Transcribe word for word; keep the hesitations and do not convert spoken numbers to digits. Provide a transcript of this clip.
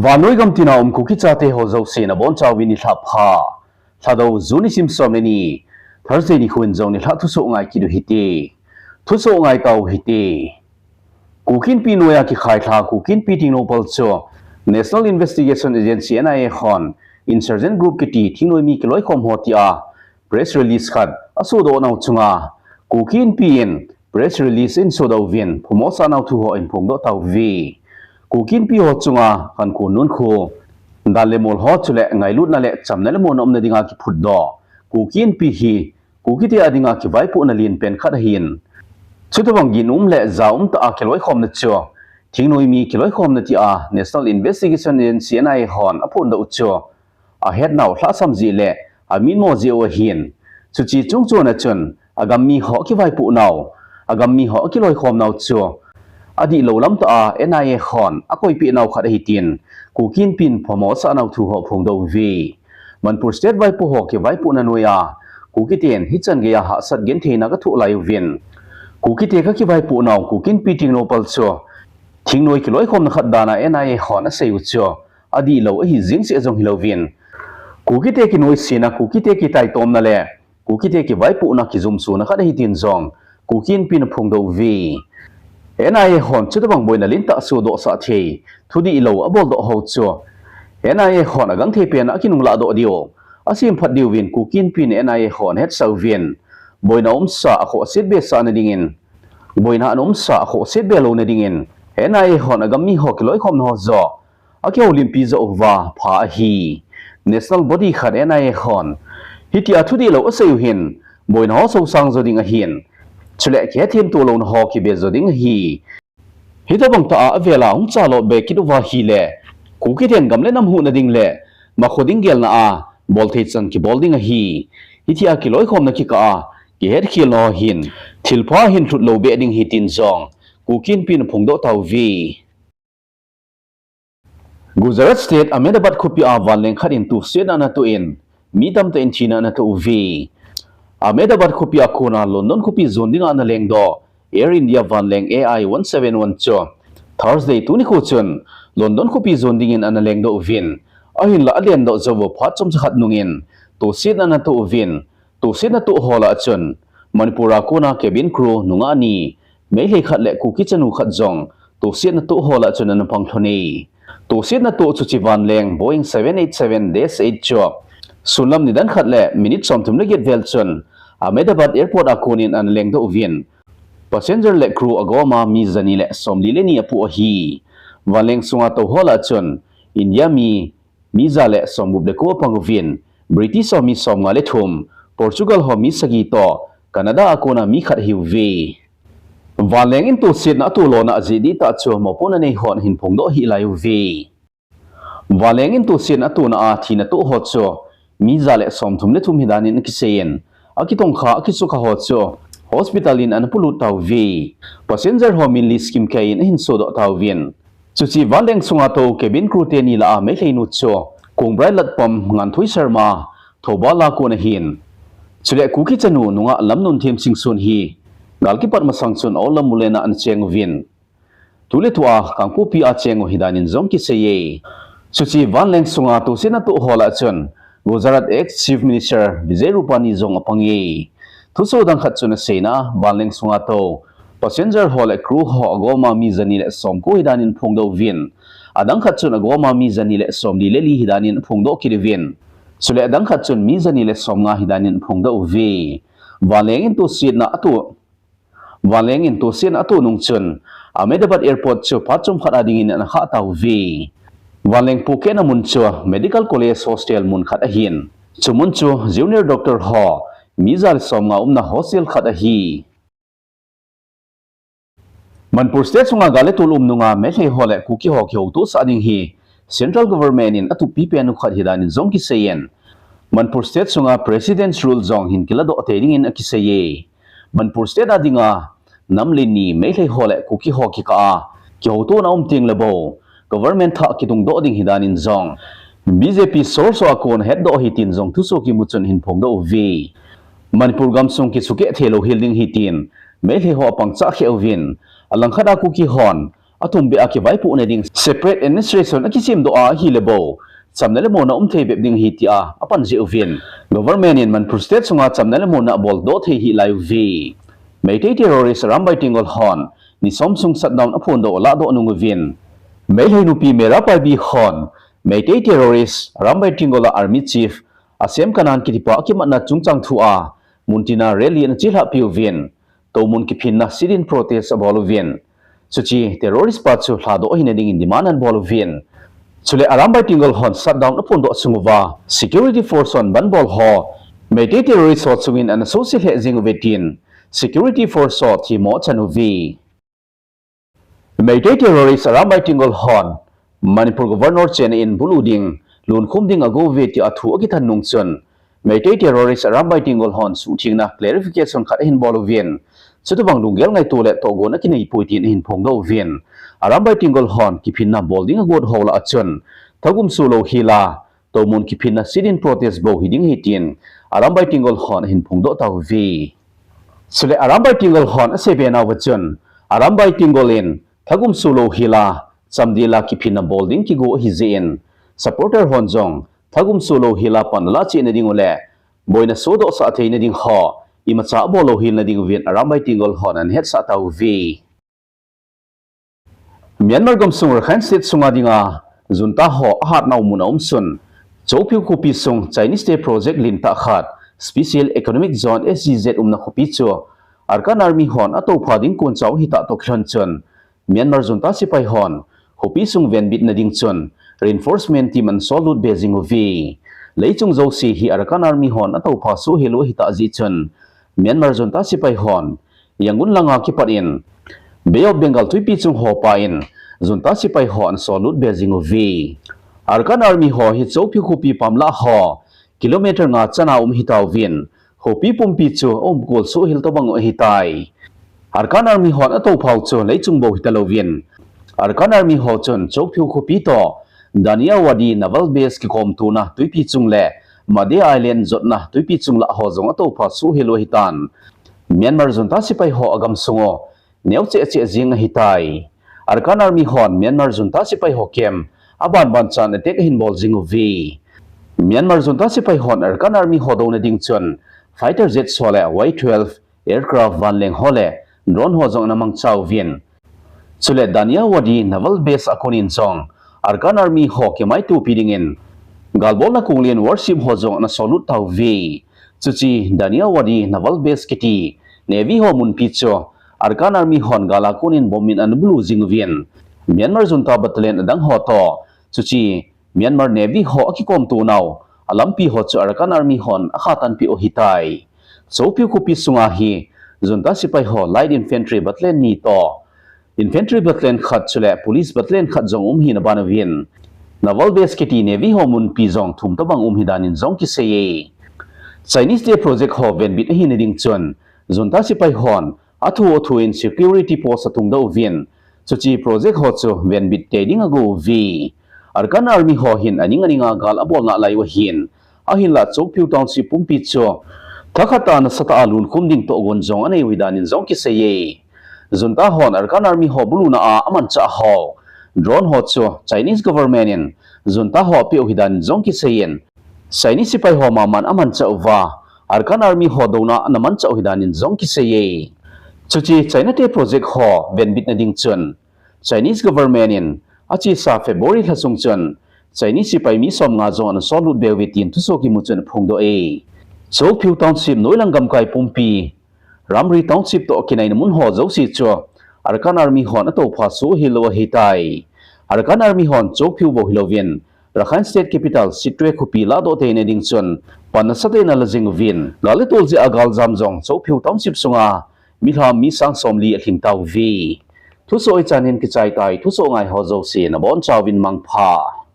Vannoi gam tina um Kuki chate ho jouse nabonchauvin nilhah pha. Lhado June nisim som le ni, Thursday nikho in jong nilhah thusoh ngai kit u hite. Thusoh ngai tau hite. Kuki Inpi noiya kikhailha Kuki Inpi Tengnoupal chu National Investigation Agency, N I A hon insurgent group kiti thingnoi mi kiloikhom ho tia press release khat asodoh nau chunga Kuki Inpi in press release ahin sodoh uvin, phamo asah nau thu ho ahin phongdoh tauve. Kuki Inpi ho chunga kankho nunkho, dan le mol ho chule ngailutna le chamna le muonna umna dinga kiphutdoh Kuki Inpi hi Kukite a dinga kivaipohna lenpen khat ahin, chutobang ginum le jaum tah a kiloikhomna chu thingnoi mi kiloikhomna tia National Investigation Agency, N I A hon aphondoh u chu ahetnau lhahsam jeh le amitmo jeh u ahin, chuche chungchon a chun agam mi ho akivaipoh nau, agam mi ho akiloikhom nau chu adihlou lam tah a N I A hon akoipeh nau khat ahi tin Kuki Inpi in phamo asah nau thu ho aphongdoh uve. Manipur State vaipo ho kivaipohna noiya Kukiten hichan geiya hahsat gentheina kathoh lai uvin, Kukite kakivaipoh nau Kuki Inpi Tengnoupal chu thingnoi kiloikhomna khat dana N I A hon asei u chu adihlou ahi jeng seh jong hilouvin, Kukite kinoisena, Kukite kitaitomna le Kukite kivaipohna kijumsona khat ahi tin jong Kuki Inpi in aphongdoh uve. N I A hon chutobang boina lentah sodohsah thei, thudihlou aboldoh ho chu N I A hon agangthei pena akinunglahdoh diu, asemphat diuvin Kuki Inpi in N I A hon ahetsah uvin, boina umsa akhohset behsah na dingin, boina ana umsa akhohset be louna dingin N I A hon agam mi ho kiloikhomna ho joh akihoulimpi joh uva pha ahi. National body khat N I A hon hitia thudihlou asei u hin boina ho sosang jo ding ahin, chule kihethemto louna ho kibe jo ding ahi. Hitobang tah a avela hung chalou be kit uva ahile Kukiten gam le nam huhna ding le makho ding gelna a bolthei chan kibol ding ahi. Hitia kiloikhomna kikah a kihetkhelna ho hin thilpha hin lhutlou be ding ahi tin jong Kuki Inpi in aphongdoh tauve. Gujarat State Ahmedabad khopi a vanleng khat in tosetna ana toh in, mi tamtah in thina ana toh uve. Ahmedabad khopi a kona London khopi jon dinga ana lengdoh Air India vanleng A I one seven one chu Thursday tuni nikho chun London khopi jon dingin ana lengdoh uvin, ahinlah alendoh jou u phat chomcha khat nungin tosetna ana toh uvin, tosetna toh ho lah a chun Manipur a kona cabin crew nungah ni, Meitei khat le Kuki chanu khat jong tosetna toh ho lah a chun ana pang lhon e. Tosetna toh chuche vanleng Boeing seven eight seven dash eight chu sunlam nidan khat le minute somthum le get vel chun Ahmedabad Airport a konin ana lengdoh uvin, passenger le crew agoma mi jani le somli le ni apoh ahi. Vanleng sunga tou ho lah a chun India mi mi ja le somgup le ko apang uvin, British ho mi somnga le thum, Portugal ho mi sagi toh Canada a kona mi khat ahiuve. Vanleng in tosetna atoh lona ajeh dihtah chu mopohna nei hon ahin phongdoh hih lai uve. Vanleng in tosetna atona a thina toh ho chu mi ja le somthum le thum hidan in akisei in, akitongkha, akisukha ho chu hospital in ana polut tauve. Passenger ho min list kimkei in ahin sodoh tauvin, chuche vanleng sunga tou cabin crew teni lah a Meitei nu chu Kongbrai Latpam Nganthui Sharma, Thoubal a kon ahin, chule Kuki chanu nungah Lamnunthem Singson hi gal kipat masang chun Aolamulena ana cheng uvin, tuletua Kangpokpi a cheng u hidan in jong kisei e. Chuche vanleng sunga tosetna toh ho lah a chun Gujarat ex Chief Minister Vijay Rupani jong apang e. Thuso dang khat chun aseina, vanleng sunga tou passenger ho le crew ho agoma mi jani le somko hidan in aphongdoh uvin, adang khat chun agoma mi jani le somli le li hidan in aphongdoh kit uvin, chule adang khat chun mi jani le somnga hidan in aphongdoh uve. Vanleng in tosetna atoh Vanleng in tosetna atoh nung chun Ahmedabad Airport chu phat chomkhat a dingin ana khah tauve. Vanleng pohkehna mun chu Medical College Hostel mun khat ahin, chumun chu junior doctor ho mi ja le somnga umna hostel khat ahi. Manipur State sunga gal le tol um nunga Meitei ho le Kuki ho kihoutosah ding hi Central Government in atup pipen u khat hidan in jong kisei in, Manipur State sunga President's Rule jong hin kiladoh tei dingin akisei e. Manipur State a dinga nam le ni Meitei ho le Kuki ho kikah a kihoutona um teng le bou Government thah kitungdoh ding hidan in jong B J P source ho a kon hetdoh ahi tin jong thuso kimu chun ahin phongdoh uve. Manipur gamsung kisukeh theilou hel ding ahi tin Meitei ho apangchah kheh uvin, alangkhat a Kuki hon athum beh a kivaipohna ding separate administration akisem doh a ahile bou chamna le muonna um thei bep ding ahi tia apan jeh uvin, government in Manipur state sunga chamna le muonna abol doh thei hih lai uve. Meitei terrorist Arambai Tenggol hon ni som sung shutdown aphondoh ladoh nung uvin, Meitei nupi Meira Paibi hon Meitei terrorist Arambai Tenggol a army chief Asem Kanan kitipa akimatna chungchang thua muntina rally ana chelhah peh uvin, Toumun kiphinna sit-in protest abol uvin, chuche terrorist pa chu lhadoh ahina dingin demand anabol uvin, chule Arambai Tenggol hon shutdown aphondoh sung uva security force hon ban bol ho Meitei terrorist ho chungin ana suse lheh jeng uve tin security force ho themmo achan uve. Meitei terrorist Arambai Tenggol hon Manipur Governor chenna in bulu ding, lunkhum ding ago uve tia thu akithan nung chun, Meitei terrorist Arambai Tenggol hon suhthengna clarification khat ahin bol uvin, chutobang lunggel ngaito le tohgon akinei poi tin ahin phongdoh uvin, Arambai Tenggol hon kiphinna bol ding agot ho lah a chun thagum soh lou hel a, Toumun kiphinna sit-in protest bou hiding ahi tin Arambai Tenggol hon ahin phongdoh tauve. Chule Arambai Tenggol hon aseibe nauva chun, Arambai Tenggol in thagum soh lou hel a, chamdel a kiphinna bol ding kigo ahi jeh in, supporter hon jong thagum soh lou hel a pan alah cheh na ding u le boina sodoh sah theina ding ho imacha abol lou hel na ding uvin Arambai Tenggol hon ana hetsah tauve. Myanmar gamsung Rakhine State sunga dinga junta ho ahatnau mun a um sun, Kyaukphyu khopi sung Chinese te project lentah khat, Special Economic Zone, S E Z, umna khopi chu Arakan Army hon atoupha ding konchau ahitah toh kilhon chun, Myanmar junta sepai hon khopi sung venbitna ding chun reinforcement team ana sollut be jing uve. Leichung jouse hi Arakan Army hon atoupha soh hel u ahitah jeh chun, Myanmar junta sepai hon Yangon langa kipat in Bay of Bengal twipi chung ho pan junta sepai ho ana sollut be jing uve. Arakan Army ho hi Kyaukphyu khopi pamlah ho kilometer nga chan a um ahitauvin, khopi pumpi chu aumkol soh hel tobang u ahitai. Arakan Army hon atoupha u chu leichung bou hitalouvin, Arakan Army ho chun Kyaukphyu khopi toh Daniawadi Naval Base kikomtona twipi chung le Made Island jotna twipi chung lah ho jong atoupha soh hel u ahitan, Myanmar junta sepai ho agamsung u neo cheh cheh jing ahitai. Arakan Army hon Myanmar junta sepai ho camp aban ban chan attack ahin bol jing uve. Myanmar junta sepai hon Arakan Army ho douna ding chun fighter jet ho le Y twelve aircraft vanleng ho le drone ho jong ana mangcha uvin, chule Daniawadi Naval Base a konin jong Arakan Army ho kimaitopi dingin galbolna kong lin warship ho jong ana sollut tauve. Chuche Daniawadi Naval Base kiti Navy ho munpi chu Arakan Army hon gal a konin bomb in ana bulu jing uvin, Myanmar junta battalion adang ho toh chuche Myanmar Navy ho akikomtonau alampi ho chu Arakan Army hon akhatan peh u ahitai. Kyaukphyu khopi sunga hi junta sepai ho Light Infantry Battalion ni toh Infantry Battalion khat chule Police Battalion khat jong um hina ban uvin, Naval Base kiti Navy ho munpi jong thum tobang um ahidan in jong kiseiye. Chinese te project ho venbit ahina ding chun junta sepai hon athu athu in security post atungdoh uvin, chuche project ho chu venbit tei ding ago uve. Arakan Army ho hin aning aning a gal abol nalai u ahin, ahinlah Kyaukphyu Township pumpi chu thakhat a nasatah a lunkhum ding tohgon jong anei u ahidan in jong kiseiye. Junta hon Arakan Army ho buluna a amanchah ho drone ho chu Chinese government in junta ho apeh u ahidan in jong kiseiyin, Chinese sepai ho maman amanchah uva Arakan Army ho douna ana manchah u ahidan in jong kiseiye. Chuche China te project ho venbitna ding chun Chinese government in achesa February lha sung chun Chinese sepai mi somnga jong ana sollut be uve tin thusoh kimu chun aphongdoh e. Kyaukphyu Township noilang gamkai pumpi, Ramri Township toh kinaina mun ho jouse chu Arakan Army hon atoupha soh hel u ahitai. Arakan Army hon Kyaukphyu bou hilouvin Rakhine State Capital Sittwe khopi lahdoh theina ding chun pan nasatah in ala jing uvin, gal le tol jeh a galjam jong Kyaukphyu Township sunga milham mi sang somli alhing tauve. Thusoh hichan hin kichai tai, thusoh ngai ho jouse nabonchauvin mangpha.